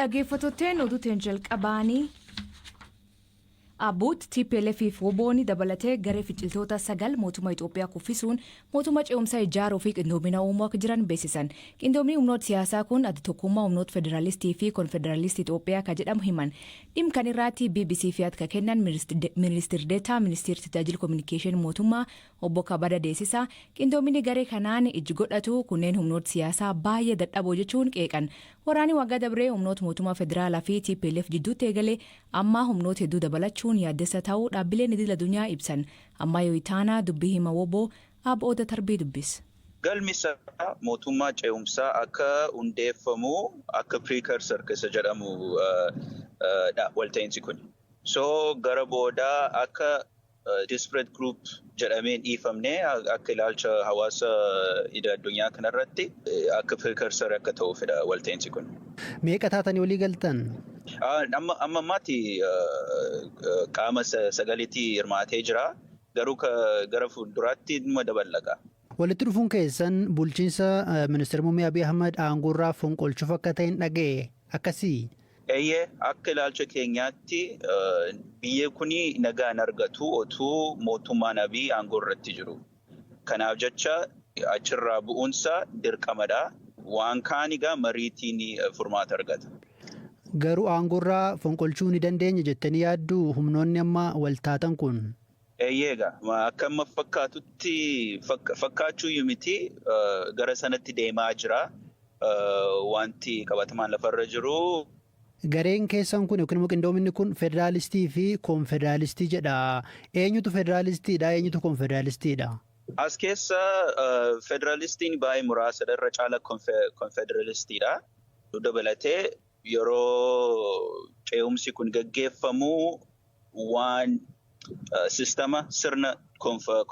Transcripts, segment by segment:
Dhaggeeffattootteen oduuteen jalqabaanii ABUT, TPLF fi WBO'n dabalatee garee finciltoota sagal mootummaa Itoophiyaa kuffisuun mootummaa ce'umsaa ijaaruu fi qindoomina uumuu akka jiran beeksisan. Qindoomni humnoota siyaasaa kun adda tokkummaa humnoota federaalistii fi konfederaalistii Itoophiyaa kan jedhamu himan. Dhimma kan irratti BBC fi akka kennan ministir deetaa ministeerri tajaajila kominikeeshinii mootummaa obbo Kabada Deessisaa, qindoomini garee kanaan ijji godhatu kunneen humnoota siyaasaa baay'ee dadhaboo jechuun qeeqan. Waraanni waggaa dabree humnoota mootummaa federaalaa fi TPLF jidduutti eegalee ammaa humnoota hedduu dabalachuun yaaddessa ta'uu dhaabbileen idil addunyaa ibsan. Ammaa yoo itaanaa dubbii hima WBO Abba Oda Tarbii dubbis. Galmi isaa mootummaa ce'umsaa akka hundeeffamu akka precursor keessa jedhamu dha walta'iinsi kun. So gara boodaa akka disparate group jedhamee dhiifamne, akka ilaalcha hawaasa idil addunyaa kanarratti akka precursor akka ta'uufidha walta'iinsi kun. Meeqa taatanii walii galtan? Amma ammaatti qaama sagaliitti hirmaatee jira. Garuu gara fuulduraatti numa dabalaqa. Walitti dhufuun keessan bulchiinsa ministeera muummee Abiy Ahmad aangoorraa fonqolchuuf akka ta'e hin dhaga'e, akkasii? Eeyyee, akka ilaalcha keenyaatti biyyi kun nagaa hin argatu otuu mootummaan Abiy aangoo irratti jiru. Kanaaf jecha achirraa bu'uunsa dirqamadha. Waan kaan egaa mariitiin furmaata argata. Garuu aangoorraa fonqolchuu ni dandeenya jettanii yaaddu, humnoonni amma wal taatan kun? Eeyyee, egaa akka amma fakkaatutti, fakkaachuu miti, gara sanatti deemaa jira. Wanti qabatamaan lafarra jiru. Gareen keessan kun yookiin immoo qindoominni kun federaalistii fi koonfederaalistii jedha. Eenyutu federaalistiidha? Eenyutu koonfederaalistiidha? As keessa federaalistiin baay'ee muraasadha, irra caala konfederaalistiidha. Dabalatee yeroo ce'umsi kun gaggeeffamu waan sistema sirna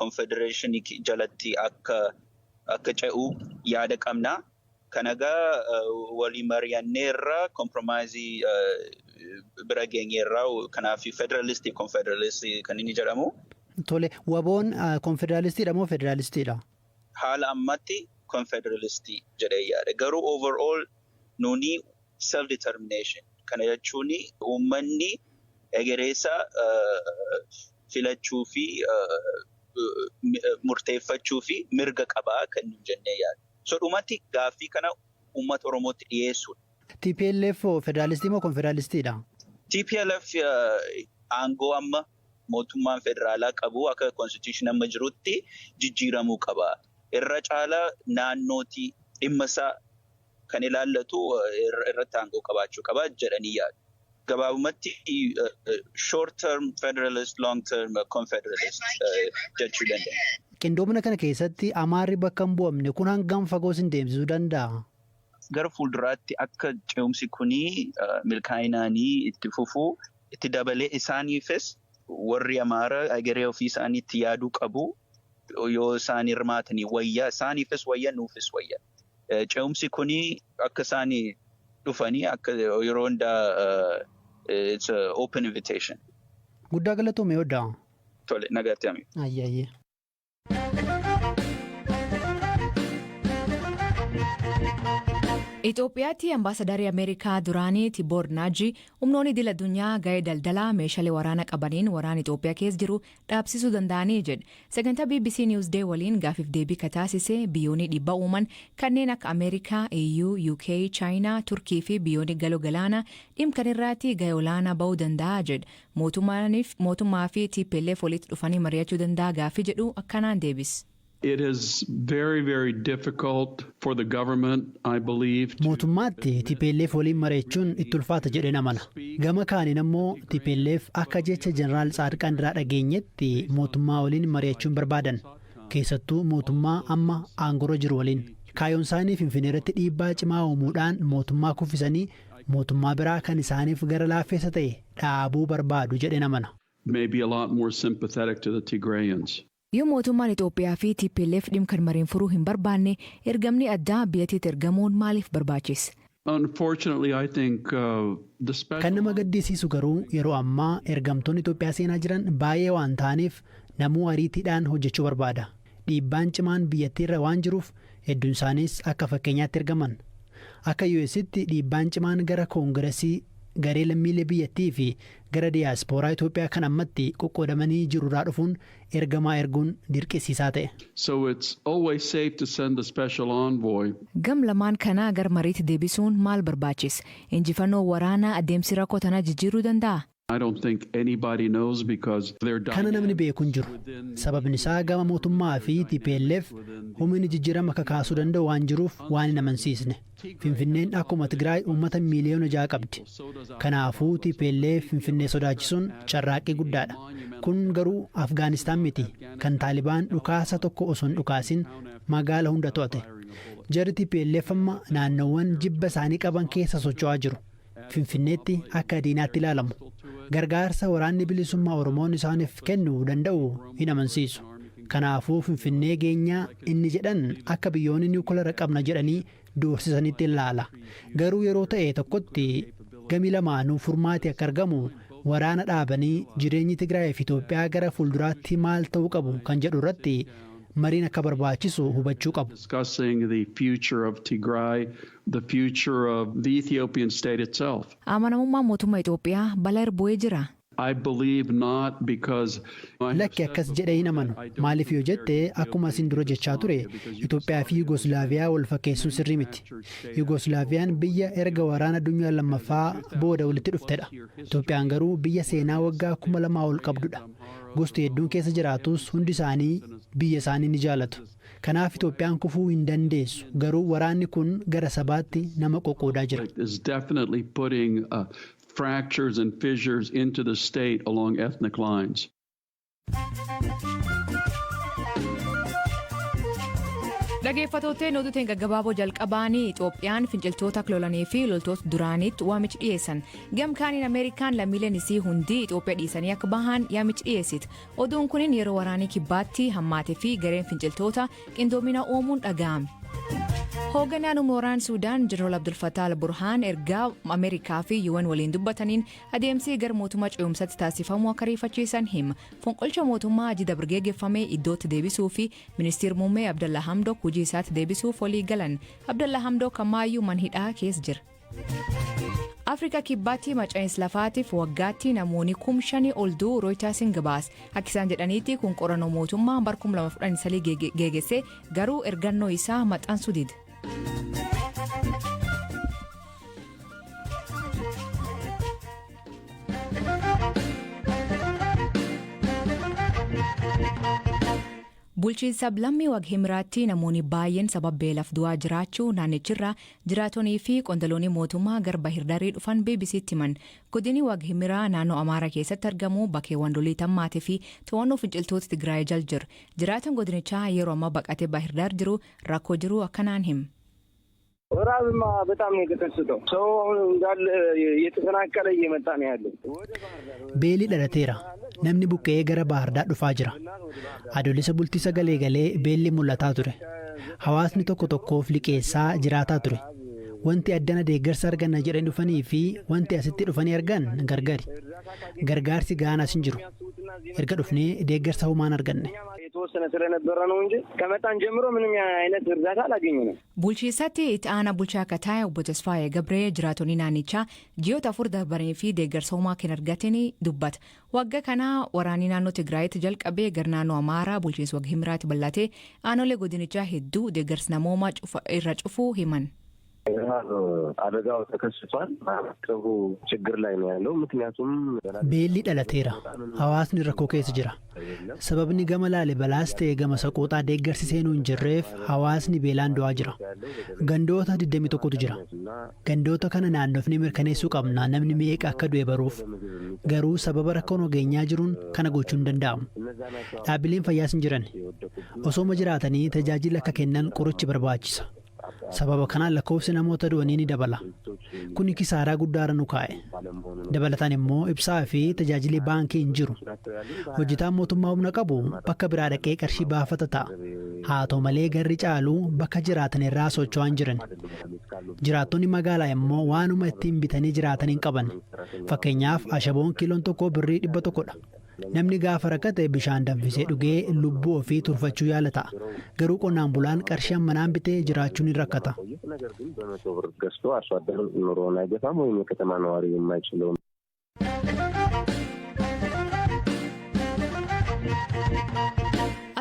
konfedereeshinii jalatti akka ce'u yaada qabna. Kana egaa walii mari'anneerra, compromise bira geenyeerra. Kanaaf federaalistii konfederaalistii kan inni jedhamu. Tole, WBOn konfederaalistiidha moo federaalistiidha? Haala ammatti konfederaalistii jedhee yaada. Garuu overall nuni self determination kana jechuun uummanni egereessa filachuu fi murteeffachuu fi mirga qabaa kan nu jennee yaada. So dhumatti gaaffii kana uummata Oromootti dhiyeessuudha. TPLF federaalistii moo konfederaalistiidha? TPLF aangoo amma mootummaan federaalaa qabu akka constitution amma jirutti jijjiiramuu qaba. Irra caalaa naannootii dhimma isaa kan ilaallatu irratti aangoo qabaachuu qaba jedhanii yaadu. Gabaabumatti short term federalist, long term confederalist jechuu dandeenya. Qindoomina kana keessatti Amaarri bakka hin bu'amne kun hangam fagoo sin deemsisuu danda'a? Gara fuulduraatti akka ce'umsi kunii milkaa'inaanii itti fufuu, itti dabalee isaaniifis warri Amaara egeree ofii isaaniitti yaaduu qabu. Yoo isaan hirmaatanii wayyaa, isaaniifis wayya, nuufis wayya. Ce'umsi kunii akka isaan dhufanii akka yeroo hundaa it's a open invitation. Guddaa galatoome, Odaa. Tole, nagaatti hami. Ayyee ayyee. Itoophiyaatti ambaasadarii Ameerikaa duraanii Tiboor Naaji humnoonni idil addunyaa ga'ee daldalaa meeshaalee waraanaa qabaniin waraana Itoophiyaa keessa jiru dhaabsisuu danda'anii jedhe. Sagantaa BBC Newsday waliin gaafiif deebii ka taasise, biyyoonni dhiibbaa uuman kanneen akka Ameerikaa, EU, UK, Chaayinaa, Turkii fi biyyoonni galoo galaanaa dhimma kan irratti ga'ee olaanaa ba'uu danda'a jedhe. Mootummaa fi TPLF walitti dhufanii mari'achuu danda'a gaaffii jedhu akkanaan deebise. It is very, very difficult for the government, I believe. Mootummaatti TPLF waliin mari'achuun itti ulfaata jedheen amana. Gama kaaniin ammoo TPLF akka jecha Jeneraal Tsaadqaan irraa dhageenyetti mootummaa waliin mari'achuun barbaadan. Keessattuu mootummaa amma aangorra jiru waliin. Kaayyoon isaanii Finfinnee irratti dhiibbaa cimaa uumuudhaan mootummaa kuffisanii mootummaa biraa kan isaaniif gara laaffeessa ta'e dhaabuu barbaadu jedheen amana. May be a lot more sympathetic to the Tigrayans. Yoo mootummaan Itoophiyaa fi TPLF dhimma kan mariin furuu hin barbaanne, ergamni addaa biyyattiitti ergamuun maaliif barbaachise? Unfortunately, I think the special Kan nama gaddisiisu garuu yeroo ammaa ergamtoonni Itoophiyaa seenaa jiran baay'ee waan ta'aniif namuu ariitiidhaan hojjechuu barbaada. Dhiibbaan cimaan biyyattii irra waan jiruuf hedduun isaaniis akka fakkeenyaatti ergaman. Akka US'tti dhiibbaan cimaan gara Koongiresii, garee lammiilee biyyattii fi gara diyaaspooraa Itoophiyaa kan ammatti qoqqoodamanii jirurraa dhufuun ergamaa erguun dirqisiisaa ta'e. So it's always safe to send the special envoy. Gam lamaan kanaa gar mariitti deebisuun maal barbaachisa? Injifannoo waraanaa adeemsi rakkoo tanaa jijjiiruu danda'a? I don't think anybody knows because they're Kana namni beeku hin jiru. Sababni isaa gama mootummaa fi TPLF humni jijjiirama kakaasuu danda'u waan jiruuf waan hin amansiisne. Finfinneen akkuma Tigraay uummata miiliyoona 6 qabdi. Kanaafuu TPLF Finfinnee sodaachisuun carraaqqii guddaadha. Kun garuu Afgaanistaan miti, kan Taalibaan dhukaasa tokko osoo hin dhukaasin magaala hunda to'ate. Jarri TPLF amma naannoowwan jibba isaanii qaban keessa socho'aa jiru. Finfinneetti akka diinaatti ilaalamu. Gargaarsa Waraanni Bilisummaa Oromoon isaaniif kennuu danda'u hin amansiisu. Kanaafuu Finfinnee geenyaa inni jedhan akka biyyoonni niwukileera qabna jedhanii doorsisanitti ilaala. Garuu yeroo ta'e tokkotti gami lamaanuu furmaati akka argamu, waraana dhaabanii jireenyi Tigraay fi Itoophiyaa gara fuulduraatti maal ta'uu qabu kan jedhu irratti mariin akka barbaachisu hubachuu qabu. Discussing the future of Tigray, the future of the Ethiopian state itself. Amanamummaan mootummaa Itoophiyaa balaa irra bu'ee jira. I believe not, because Lakki, akkas jedhee hin amanu. Maaliif yoo jette, akkuma isin dura jechaa ture, Itoophiyaa fi Yugoslaaviyaa wal fakkeessuun sirrii miti. Yugoslaaviyaan biyya erga Waraana Addunyaa Lammaffaa booda walitti dhuftedha. Itoophiyaan garuu biyya seenaa waggaa 2000 ol qabdudha. Gosti hedduun keessa jiraatus hundi isaanii biyya isaanii ni jaalatu. Kanaaf Itoophiyaan kufuu hin dandeessu. Garuu waraanni kun gara sabaatti nama qoqqoodaa jira. Is definitely putting fractures and fissures into the state along ethnic lines. Dhaggeeffattootni, oduutiin gaggabaaboo jalqabaanii Itoophiyaan finciltoota lolanii fi loltoota duraaniitti waamichi dhiyeessan. Gamkaaniin Ameerikaan lammiileen isii hundi Itoophiyaa dhiisanii akka bahan yaamichi dhiyeessite. Oduun kunin yeroo waraanii kibbaatti hammaatee fi gareen finciltoota qindoomina uumuun dhaga'ame. Hoogganaan humna Suudaan Jeneraal Abdul Fattah al-Burhaan ergaa Ameerikaa fi UN waliin dubbataniin adeemsi gara mootummaa ce'umsaatti taasifamu akka ariifachiisan hima. Fonqolcha mootummaa Aji dabre geggeeffame iddootti deebisuu fi ministeerri muummee Abdalla Hamdok hojii isaatti deebisuuf walii galan. Abdalla Hamdok ammaayyuu man hidhaa keessa jira. Afrikaa Kibbaatti macaa'insa lafaatiif waggaatti namoonni 5,000 ol du'u Rooyitaasiin gabaase. Akka isaan jedhaniitti kun qorannoo mootummaa bara 2013 geggeesse, garuu ergannoo isaa maxxansuu dide. Bulchiinsa lammii Waghimiraatti namoonni baay'een sababa beelaaf du'aa jiraachuu naannichirraa jiraatonii fi qondaloonni mootummaa gara Bahirdarii dhufan BBC'tti himan. Godinni Waghimiraa naannoo Amaaraa keessatti argamu bakkeewwan lolii hammaatii fi to'annoo finciltoota Tigraay jala jira. Jiraatan godinichaa yeroo ammaa baqatee Bahirdar jiru rakkoo jiru akkanaan hima. ረሃብማ በጣም ነው የተከሰተው። ሰው አሁን እንዳለ እየተፈናቀለ እየመጣ ነው ያለው። Beelli dhalateera. Namni buqqa'ee gara Baahirdaar dhufaa jira. Adoolessa bultii sagalee galee beelli mul'ataa ture. Hawaasni tokko tokkoof liqeessaa jiraataa ture. Wanti addana deeggarsa arganna jedhanii dhufanii fi wanti asitti dhufanii argan gargari. Gargaarsi gahaan as hin jiru. Erga dhufnee deeggarsa homaan arganne. የተወሰነ ስለነበረ ነው እንጂ ከመጣን ጀምሮ ምንም አይነት እርዳታ አላገኘንም። Bulchiinsatti itti aanaa bulchaa akka ta'e obbo Tasfaayee Gabree jiraatonni naannichaa ji'oota 4 darbanii fi deeggarsa homaa kan argatin dubbata. Waggaa kana waraanni naannoo Tigraayitti jalqabee gara naannoo Amaaraa bulchiinsa Waghimiraatti bal'atee aanolee godinichaa hedduu deeggarsa namoomaa irra cufuu himan. ረሃብ አደጋው ተከስቷል። ማህበረሰቡ ችግር ላይ ነው ያለው። ምክንያቱም Beelli dhalateera. Hawaasni rakkoo keessa jira. Sababni gama Laalibalaas ta'e gama Saqooxaa deeggarsi seenuu hin jirreef hawaasni beelaan du'aa jira. Gandoota 21tu jira. Gandoota kana naannofni mirkaneessuu qabna namni meeqa akka du'e baruuf. Garuu sababa rakkoon nageenyaa jiruun kana gochuu hin danda'amu. Dhaabbileen fayyaas hin jiran. Osooma jiraatanii tajaajila akka kennan qorichi barbaachisa. Sababa kanaan lakkoofsi namoota du'anii ni dabala. Kuni kisaaraa guddaarra nu kaa'e. Dabalataan immoo ibsaa fi tajaajilli baankii hin jiru. Hojjetaan mootummaa humna qabu bakka biraa dhaqee qarshii baafata ta'a. Haa ta'u malee garri caalu bakka jiraatan irraa socho'aa hin jiran. Jiraattonni magaalaa immoo waanuma ittiin bitanii jiraatan hin qaban. Fakkeenyaaf, ashaboon kiiloon tokko birrii 100dha. Namni gaafa rakkate bishaan danfisee dhugee lubbuu ofii turfachuu yaala ta'a. Garuu qonnaan bulaan qarshii hammanaan bitee jiraachuun ni rakkata. ነገር ግን በ100 ብር ገዝቶ አርሶ አደር ኑሮውን አይገፋም ወይም የከተማ ነዋሪ የማይችለውን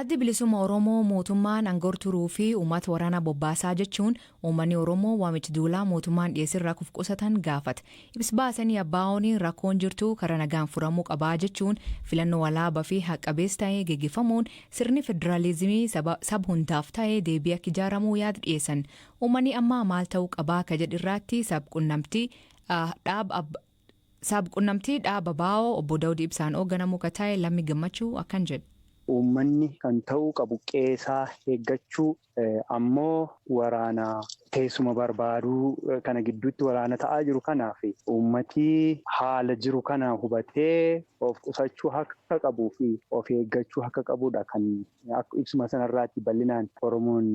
Addi Bilisummaa Oromoo mootummaan aangoo turuu fi uummata waraanaa bobbaasaa jechuun uummanni Oromoo waamicha duulaa mootummaan dhiyeessirraa of qusatan gaafata. Ibsa baasanii ABO'n rakkoon jirtu karaa nagaan furamuu qabaa jechuun filannoo walaabaa fi haqa-qabeessa ta'ee geggeeffamuun sirni federaalizimii saba hundaaf ta'ee deebii akka ijaaramuu yaada dhiyeessan. Uummanni ammaa maal ta'uu qabaa akka jedhu irratti sabquunnamtii dhaaba ABO obbo Daawud Ibsaan hoogganamu akka ta'e Lammii Gammachuu akkan jedhe. Uummanni kan ta'uu qabu qeesaa eeggachuu, ammoo waraana teessuma barbaaduu kana gidduutti waraana ta'aa jiru kanaaf uummatii haala jiru kana hubatee of qusachuu akka qabuu fi of eeggachuu akka qabudha kan ibsuma sanarraatti bal'inaan. Oromoon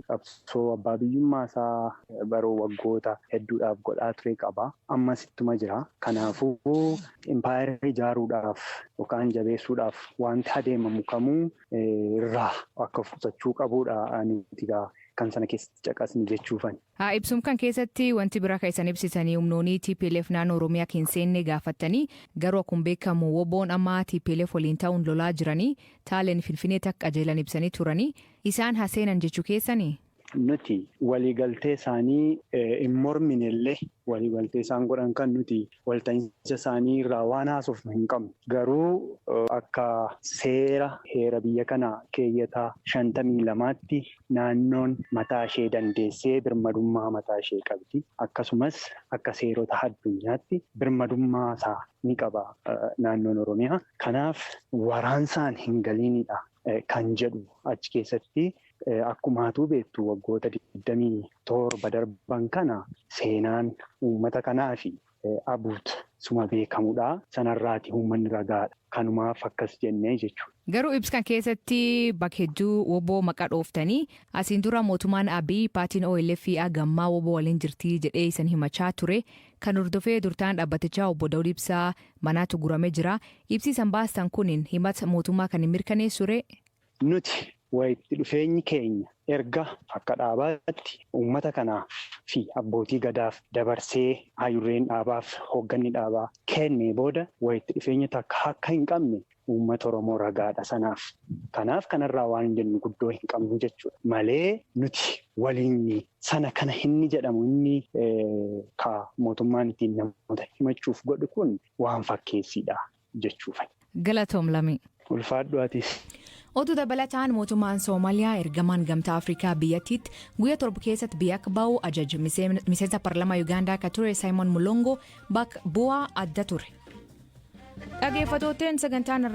qabsoo abbaa biyyummaa isaa baroo waggoota hedduudhaaf godhaa ture qaba. Ammas ittuma jira. Kanaafuu impaayera ijaaruudhaaf yookaan jabeessuudhaaf wanti adeemamu kamuu irraa akka of qusachuu qabudha nuti kan sana keessatti caqasni jechuufan. Haa, ibsum kan keessatti wanti biraa kan isaan ibsitanii humnoonni TPLF naannoo Oromiyaa hin seenne gaafattanii, garuu akkuma beekamu WBO'n amma TPLF waliin ta'uun lolaa jiranii taaleen Finfinneetti akka qajeelan ibsanii turanii, isaan haa seenan jechuu keessanii? Nuti waliigaltee isaanii hin mormine illee, waliigaltee isaan godhan kan nuti walta'iinsa isaanii irraa waan haasofnu hin qabnu. Garuu akka seera heera biyya kanaa keeyyataa 52tti naannoon mataa ishee dandeessee birmadummaa mataa ishee qabdi. Akkasumas akka seerota addunyaatti birmadummaa isaa ni qaba naannoon Oromiyaa. Kanaaf waraansaan hin galiinidha kan jedhu achi keessatti. Akkumaatuu beektu, waggoota 27 darban kana seenaan uummata kanaa fi abuut suma beekamudha. Sanarraati uummanni ragaadha. Kanumaaf akkas jennee jechuudha. Garuu ibsa kan keessatti bakka hedduu WBO maqaa dhooftanii, asiin dura mootummaan Abiy paartiin OLF gammaa WBO waliin jirtii jedhee isan himachaa ture. Kan hordofee durtaan dhaabbatichaa obbo Daawud Ibsaa manaatti guramee jira. Ibsi isan baastan kun himata mootummaa kan hin mirkaneessure? Nuti walitti dhufeenyi keenya erga akka dhaabaatti uummata kanaa fi abbootii gadaaf dabarsee hayyurreen dhaabaaf hoogganni dhaabaa kennee booda walitti dhufeenya takka akka hin qabne uummata Oromoo ragaadha sanaaf. Kanaaf kanarraa waan jennu guddoo hin qabnu jechuudha. Malee nuti waliin sana kana inni jedhamu inni ka mootummaan ittiin namoota himachuuf godhu kun waan fakkeessiidha jechuudha. Galatoom, Lamii. Ulfaadhu atis. Oduu dabalataan, mootummaan Soomaaliyaa ergamaan Gamtaa Afrikaa biyyattiitti guyyaa 7 keessatti biyya akka ba'u ajaja. Miseensa paarlaamaa Yuugaandaa akka ture Saayimon Mulongo bakka bu'aa adda ture. Dhaggeeffattootni sagantaan irraa.